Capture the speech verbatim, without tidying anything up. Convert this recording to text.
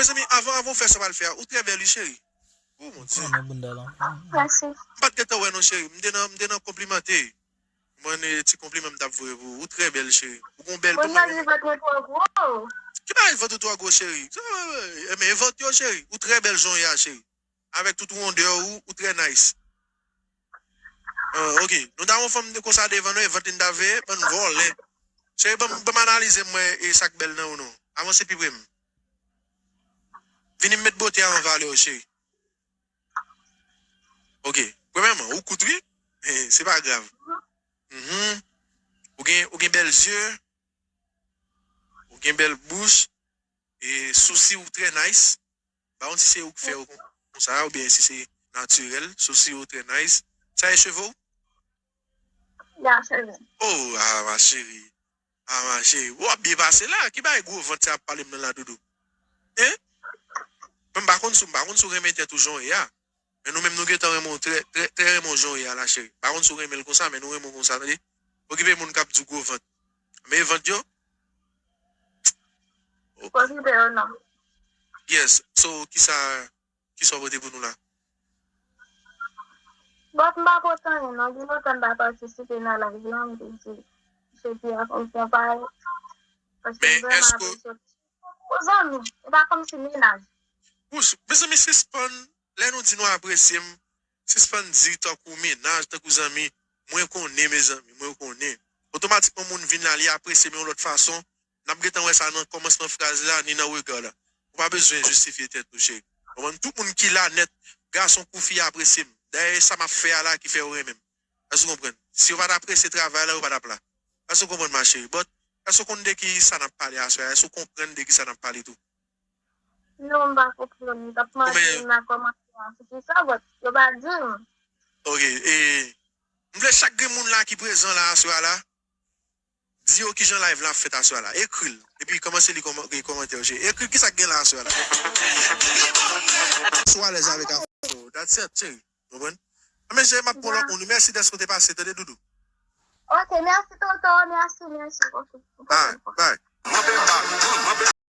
Mezanmi, avan, avan w fè sa w pral fè a, ou trè bèl, wi, cheri. O, mon Dye. Mèsi. M pa t gentan wè non, cheri. M te nan, m te nan konplimante. Mwen, e, ti konpliman m t ap voye pou ou. Ou trè bèl, cheri. Ou gon bèl... Ki bagay, vant ou twò gwo, cheri? Sa, e, e, e, men vant yo, cheri. Ou trè bèl jan w ye a, cheri. Avèk tout wondè ou, ou trè nice. Ah, ok. Nou ta wè yon fanm de konsa devan nou, e vant li n ta veye, bann vòlè. Cheri, ban m, ban m analize m wè e sa k bèl nan ou non. Avanse pi pre m. Vini m met bote a an valè, cheri. Ok. Premyèman, ou kout, wi. Eh, se pa grav. Mhm. Ou gen, ou gen bèl zye. Ou gen bèl bouch. E sousi ou trè nice. M pa konn si se ou k fè yo kon, konsa, oubyen si se natirèl. Sousi ou trè nice. Sa e cheve w? Ya, cheve. Oh, ah, ma chérie. Ah, ma chérie. Ou ap byen pase la. Ki bagay gwo vant sa ap pale m nan la, Doudou? Hein? Men m pa konn si, m pa konn si w renmen tèt ou jan w ye a. Men nou menm nou gentan renmen w trè, trè, trè renmen w jan w ye a la, cheri. M pa konn si w renmen l konsa, men nou renmen w konsa, tande. Okipe moun k ap di w gwo vant. Men vant yo. Okipe yo non. Yes. So, kisa, kisa w pote pou nou la? Bon, m pa pote anyen non. Gen lontan m pa patisipe nan live la, m te di, se te a fè yon konpare. Paske m vrèman apresye. Ou zanmi, e pa kòmsi menaj. Wouch, mezanmi, sispann, lè nou di nou apresye m, sispann di tankou menaj, tankou zanmi, mwen konnen, mezanmi, mwen konnen. Otomatikman, moun vin la, li apresye m yon lòt fason, n ap gentan wè sa nan kòmansman fraz la, ni nan rega la. Ou pa bezwen jistifye tèt ou, cheri. Konprann? Tout moun ki la nèt, gason kou fi, apresye m. Dayè, e sa m ap fè a la ki fè yo renmen m. Èske w konprann? Si yo pa t apresye travay la, yo pa t ap la. Èske w konprann, ma chérie? But, èske w konn de ki sa n ap pale aswè a? Èske w konprann de ki sa n ap pale tou? Non, m pa konprann. M t ap mande nan kòmantè a sou kisa, but yo pa di m. Ok, e, m vle chak grenn moun la ki prezan la aswè a la, di yo kijan live la ap fèt aswè a la. Ekri l. Epi kòmanse li kòman-, li kòmantè yo, cheri. Ekri l kisa k gen la aswè a la. Si w alèz avèk afè w, that's it, cheri. Konprann? Anben, cheri, m ap pran lòt moun. Mèsi dèske w te pase, tande, Doudou. Ok, mèsi, Toto. Mèsi, mèsi. Ok. Bye, bye.